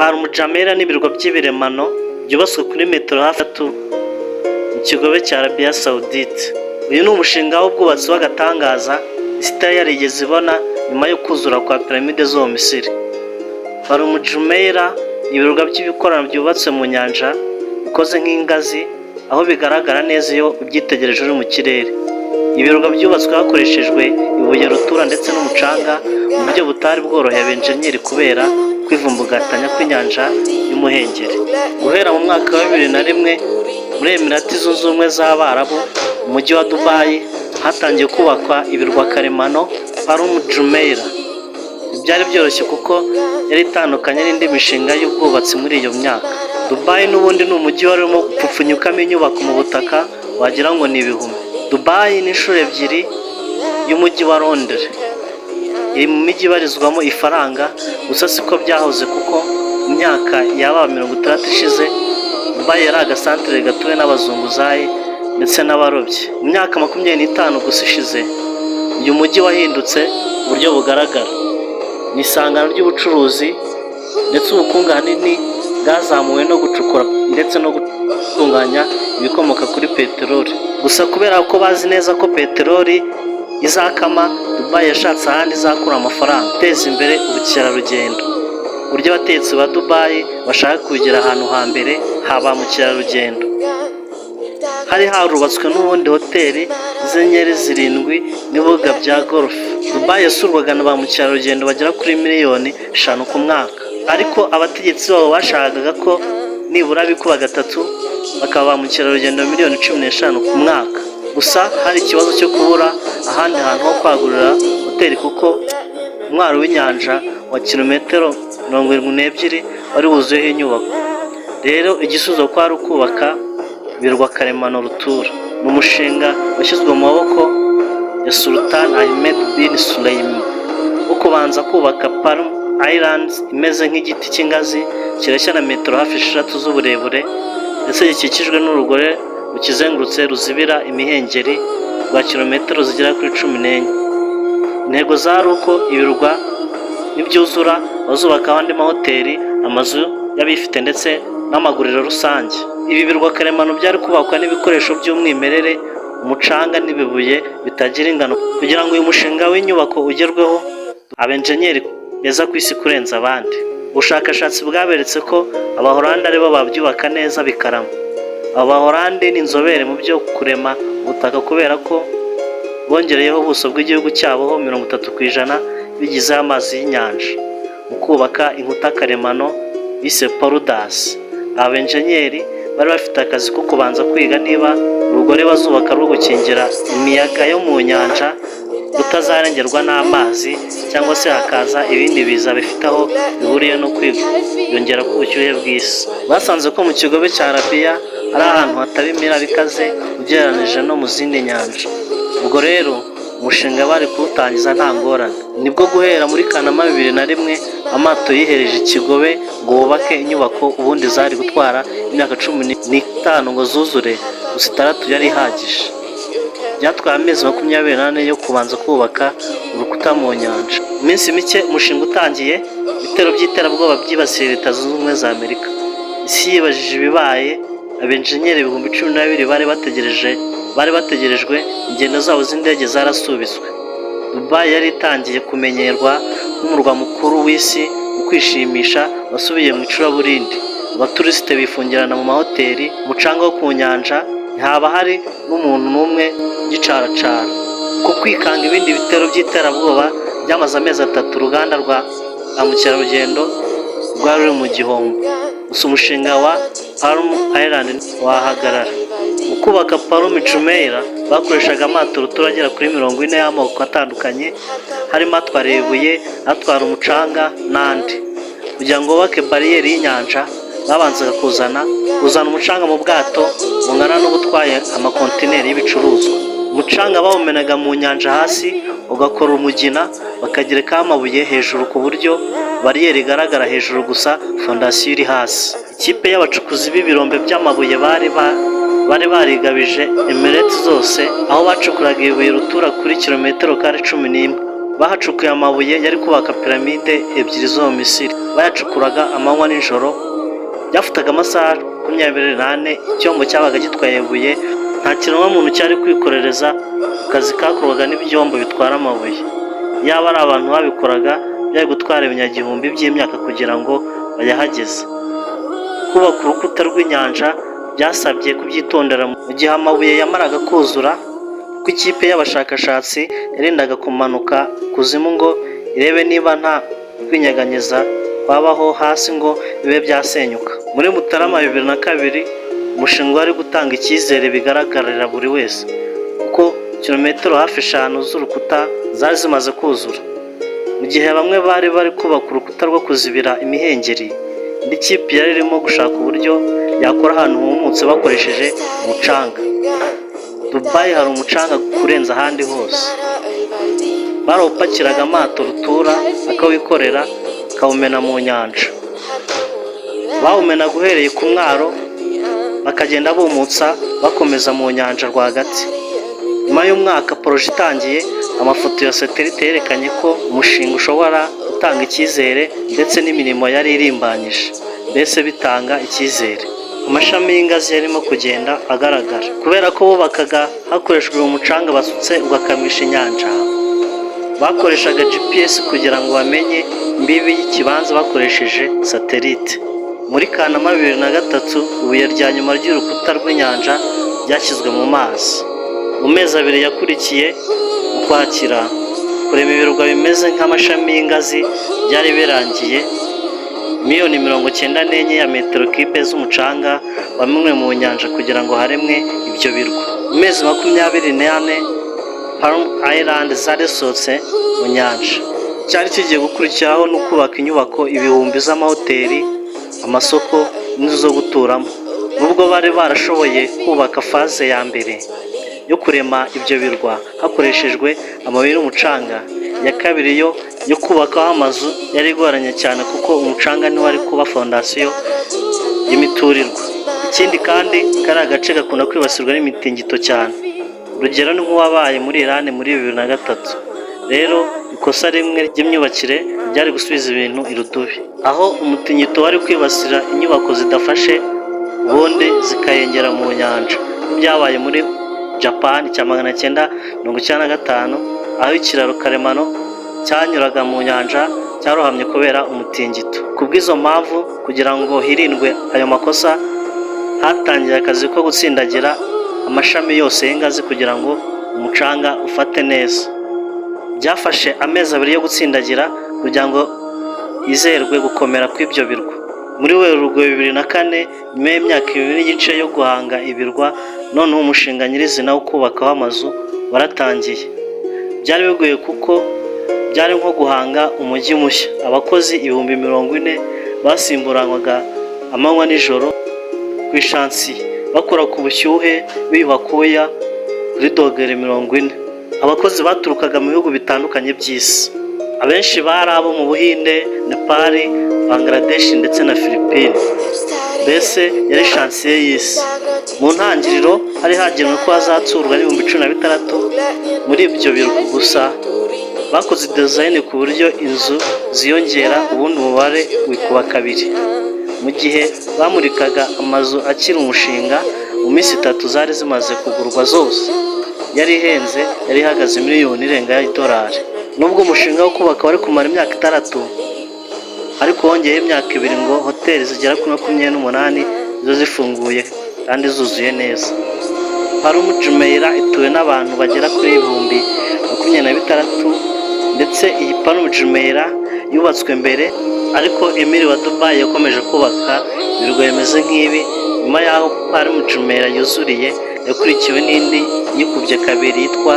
Palm Jumeirah n'ibirwa by'ibiremano byubatswe kuri metero hafi 3 mu kigobe cya Arabia Saudite. Uyu ni umushinga w'ubwubatsi w'agatangaza isi itari yarigeze ibona nyuma yo kuzura kwa piramide zo mu Misiri. Palm Jumeirah ni ibirwa by'ibikorano byubatse mu nyanja bikoze nk'ingazi, aho bigaragara neza iyo ubyitegereje uri mu kirere. Ibirwa byubatswe hakoreshejwe ibuye rutura ndetse n'umucanga mu buryo butari bworoheye abenjeniyeri kubera kwivumbugatanya kw'inyanja y'umuhengeri. Guhera mu mwaka wa 2001, muri Emirati Zunze Ubumwe z'Abarabu, mu mujyi wa Dubai, hatangiye kubakwa ibirwa karemano Palm Jumeirah. Ntibyari byoroshye kuko yari itandukanye n'indi mishinga y'ubwubatsi muri iyo myaka. Dubai n'ubundi ni umujyi wari urimo gupfupfunyukamo inyubako mu butaka, wagira ngo ni ibihumyo. Dubai ni inshuro ebyiri y'umujyi wa Londres. Iri mu mijyi ibarizwamo ifaranga, gusa siko byahoze, kuko mu myaka yaba 60 ishize Dubai yari agasantere gatuwe n'abazunguzayi ndetse n'abarobyi. Mu myaka 25 gusa ishize, uyu mujyi wahindutse mu buryo bugaragara. Ni isangano ry'ubucuruzi, ndetse ubukungu ahanini bwazamuwe no gucukura ndetse no gutunganya ibikomoka kuri peteroli. Gusa kubera ko bazi neza ko peteroli izakama, Dubai yashatse ahandi izakura amafaranga, guteza imbere ubukerarugendo. Uburyo abategetsi ba Dubai bashaka kugira ahantu hambere ha ba mukerarugendo. Hari harubatswe n'ubundi hoteli z'inyenyeri zirindwi n'ibibuga bya golf. Dubai yasurwaga na ba mukerarugendo bagera kuri miliyoni 5 ku mwaka, ariko abategetsi babo bashakaga ko nibura bikuba gatatu, bakaba ba mukerarugendo miliyoni 15 ku mwaka. Gusa hari ikibazo cyo kubura ahandi hantu ho kwagurira hoteli, kuko umwaro w'inyanja wa kilometero 72 wari wuzuyeho inyubako. Rero igisubizo kwari ukubaka ibirwa karemano rutura. Ni umushinga washyizwe mu maboko ya Sultan Ahmed bin Sulayman wo kubanza kubaka Palm Islands imeze nk'igiti cy'ingazi kireshya na metero hafi 6 z'uburebure, ndetse gikikijwe n'urugore rukizengurutse ruzibira imihengeri rwa kilometero zigera kuri 14. Intego zari uko ibirwa nibyuzura bazubakaho andi mahoteli, amazu y'abifite ndetse n'amaguriro rusange. Ibi birwa karemano byari kubakwa n'ibikoresho by'umwimerere, umucanga n'ibibuye bitagira ingano. Kugira ngo uyu mushinga w'inyubako ugerweho, abenjenyeri beza ku isi kurenza abandi, ubushakashatsi bwaberetse ko Abahorandi aribo babyubaka neza bikarama. Aba Bahorandi ni inzobere mu byo kurema ubutaka, kubera ko bongereyeho ubuso bw'igihugu cyabo ho 30% bigizeho amazi y'inyanja mu kubaka inkuta karemano bise polders. Aba benjenyeri bari bafite akazi ko kubanza kwiga niba urugore bazubaka rwo gukingira imiyaga yo mu nyanja rutazarengerwa n'amazi, cyangwa se hakaza ibindi biza bifite aho bihuriye no kwiyongera k'ubushyuhe bw'isi. Basanze ko mu kigobe cya Arabiya ari ahantu hataba imiraba ikaze ugereranije no mu zindi nyanja. Ubwo rero umushinga bari kuwutangiza nta ngorane. Nibwo guhera muri Kanama 2001, amato yihereje ikigobe ngo bubake inyubako ubundi zari gutwara imyaka 15 ngo zuzure, gusa 6 yari ihagije. Byatwaye amezi 24 yo kubanza kubaka urukuta mu nyanja. Mu minsi mike umushinga utangiye, ibitero by'iterabwoba byibasiye Leta Zunze Ubumwe za Amerika. Isi yibajije ibibaye. Abenjenyeri 12,000 bari bategerejwe, ingendo zabo z'indege zarasubitswe. Dubai yari itangiye kumenyerwa nk'umurwa mukuru w'isi mu kwishimisha wasubiye mu icuraburindi. Abaturisite bifungirana mu mahoteli, umucanga wo ku nyanja, ntihaba hari n'umuntu n'umwe ugicaracara. Uko kwikanga ibindi bitero by'iterabwoba byamaze amezi 3, uruganda rwa ba mukerarugendo rwari ruri mu gihombo. Gusa umushinga wa Palm Island wahagarara. Mu kubaka Palm Jumeirah bakoreshaga amato rutura agera kuri 40 y'amoko atandukanye, harimo atwara ibuye, atwara umucanga n'andi. Kugira ngo bubake bariyeri y'inyanja, babanzaga kuzana umucanga mu bwato bungana n'ubutwaye amakontineri y'ibicuruzwa. Umucanga bawumenaga mu nyanja hasi ugakora umugina, bakagerekaho amabuye hejuru ku buryo bariyeri igaragara hejuru gusa, fondasiyo iri hasi. Ikipe y'abacukuzi b'ibirombe by'amabuye bari barigabije Emirate zose, aho bacukuraga ibuye rutura kuri kilometero kare 11. Bahacukuye amabuye yari kubaka piramide ebyiri zo mu Misiri. Bayacukuraga amanywa n'ijoro, byafataga amasaha 24. Icyombo cyabaga gitwaye ibuye nta kiremwamuntu cyari kwikorereza. Ku kazi kakorwaga n'ibyombo bitwara amabuye, yaba ari abantu babikoraga byari gutwara ibinyagihumbi by'imyaka kugira ngo bayahageze. Kubaka urukuta rw'inyanja byasabye kubyitondera mu gihe amabuye yamaraga kuzura, kuko ikipe y'abashakashatsi yarindaga kumanuka kuzimu ngo irebe niba nta kwinyeganyeza kwabaho hasi ngo bibe byasenyuka. Muri Mutarama 2002, umushinga wari gutanga icyizere bigaragarira buri wese, kuko kilometero hafi 5 z'urukuta zari zimaze kuzura. Mu gihe bamwe bari bari kubaka urukuta rwo kuzibira imihengeri, indi kipe yari irimo gushaka uburyo yakora ahantu humutse bakoresheje umucanga. Dubai hari umucanga kurenza ahandi hose. Barawupakiraga amato rutura akawikorera, akawumena mu nyanja. Bawumenaga uhereye ku mwaro, bakagenda bumutsa bakomeza mu nyanja rwagati. Nyuma y'umwaka projet itangiye, amafoto ya satellite yerekanye ko umushinga ushobora gutanga icyizere, ndetse n'imirimo yari irimbanyije, mbese bitanga icyizere. Amashami y'ingazi yarimo kugenda agaragara. Kubera ko bubakaga hakoreshejwe umucanga basutse ugakamisha inyanja, bakoreshaga GPS kugira ngo bamenye imbibi y'ikibanza bakoresheje satellite. Muri Kanama 2003, ibuye rya nyuma ry'urukuta rw'inyanja ryashyizwe mu mazi. Mu mezi 2 yakurikiye, Ukwakira, kurema ibirwa bimeze nk'amashami y'ingazi byari birangiye. Miliyoni 94 ya metero kibe z'umucanga wamenwe mu nyanja kugira ngo haremwe ibyo birwa. Mu mezi 24, Palm Island zari zisohotse mu nyanja. Icyari kigiye gukurikiraho ni ukubaka inyubako ibihumbi z'amahoteli, amasoko n'inzu zo guturamo. Nubwo bari barashoboye kubaka phase ya mbere yo kurema ibyo birwa hakoreshejwe amabuye n'umucanga, iya kabiri yo kubakaho amazu yari igoranye cyane, kuko umucanga ntiwari kuba fondasiyo y'imiturirwa. Ikindi kandi, kariya gace gakunda kwibasirwa n'imitingito cyane. Urugero ni nk'uwabaye muri Iran muri 2003. Rero ikosa rimwe ry'imyubakire ryari gusubiza ibintu irudubi, aho umutingito wari kwibasira inyubako zidafashe, ubundi zikayengera mu nyanja, nk'ibyabaye muri Japan cya 995, aho ikiraro karemano cyanyuraga mu nyanja cyarohamye kubera umutingito. Ku bw'izo mpamvu, kugira ngo hirindwe ayo makosa, hatangiye akazi ko gutsindagira amashami yose y'ingazi kugira ngo umucanga ufate neza. Byafashe amezi 2 yo gutsindagira kugira ngo hizerwe gukomera kw'ibyo birwa. Muri Werurwe 2004, nyuma y'imyaka 2 n'igice yo guhanga ibirwa, noneho umushinga nyirizina wo kubakaho amazu waratangiye. Byari bigoye kuko byari nko guhanga umujyi mushya. Abakozi 40,000 basimburanwaga amanywa n'ijoro ku ishansiye, bakora ku bushyuhe, biyuha akuya kuri dogere 40. Abakozi baturukaga mu bihugu bitandukanye by'isi. Abenshi bari abo mu Buhinde, Nepal, Bangladesh ndetse na Philippines. Mbese yari shansiye y'isi. Mu ntangiriro hari hagenwe ko hazaturwa n'ibihumbi 16 muri ibyo birwa gusa. Bakoze design ku buryo inzu ziyongera, ubundi umubare wikuba kabiri. Mu gihe bamurikaga amazu akiri umushinga, mu minsi 3 zari zimaze kugurwa zose. Yari ihenze, yari ihagaze miliyoni irenga y'idolari. Nubwo umushinga wo kubaka wari kumara imyaka 6, ariko wongeyeho imyaka 2 ngo hoteli zigera kuri 28 zo zifunguye kandi zuzuye neza. Palm Jumeirah ituwe n'abantu bagera kuri 26,000. Ndetse iyi Palm Jumeirah yubatswe mbere, ariko Emir wa Dubai yakomeje kubaka ibirwa bimeze nk'ibi. Nyuma y'aho Palm Jumeirah yuzuriye, yakurikiwe n'indi yikubye kabiri yitwa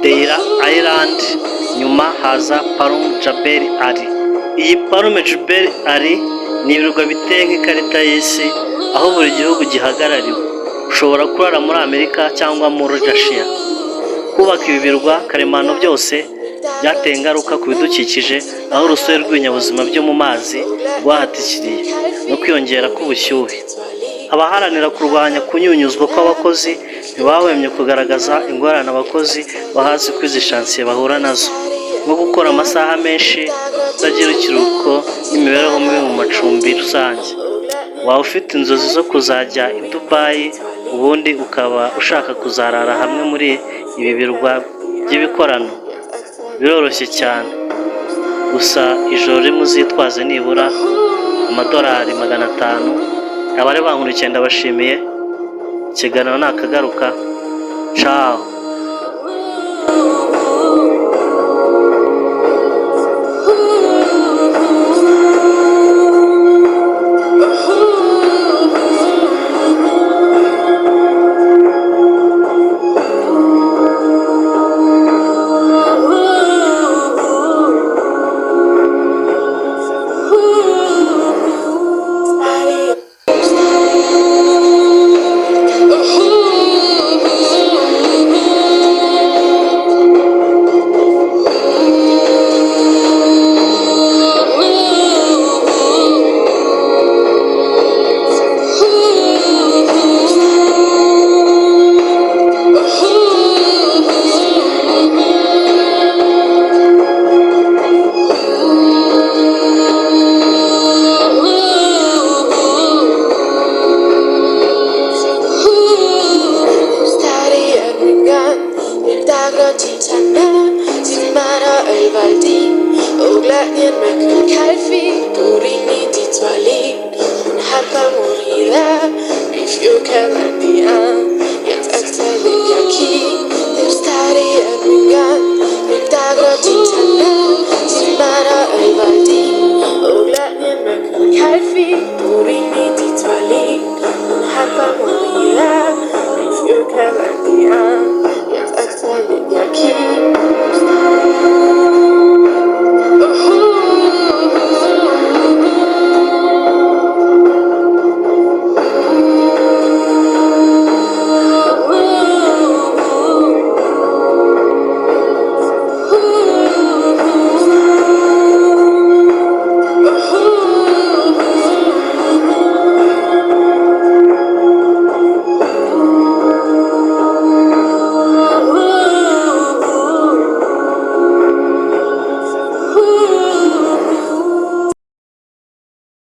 Deira Island, nyuma haza Palm Jebel Ali. Iyi Palm Jebel Ali ni ibirwa biteye nk'ikarita y'isi, aho buri gihugu gihagarariwe. Ushobora kurara muri Amerika cyangwa muri Russia. Kubaka ibi birwa karemano byose byateye ingaruka ku bidukikije, aho urusobe rw'ibinyabuzima byo mu mazi rwahatikiriye no kwiyongera k'ubushyuhe. Abaharanira kurwanya kunyunyuzwa kw'abakozi ntibahwemye kugaragaza ingorane abakozi bahazi ko izi chantier bahura nazo, nko gukora amasaha menshi, kutagira ikiruhuko n'imibereho mibi mu macumbi rusange. Waba ufite inzozi zo kuzajya i Dubai, ubundi ukaba ushaka kuzarara hamwe muri ibi birwa by'ibikorano? Biroroshye cyane, gusa ijoro rimwe uzitwaze nibura amadolari 500. Abari bankurikiye ndabashimiye, ikiganiro nakagaruka, ciao.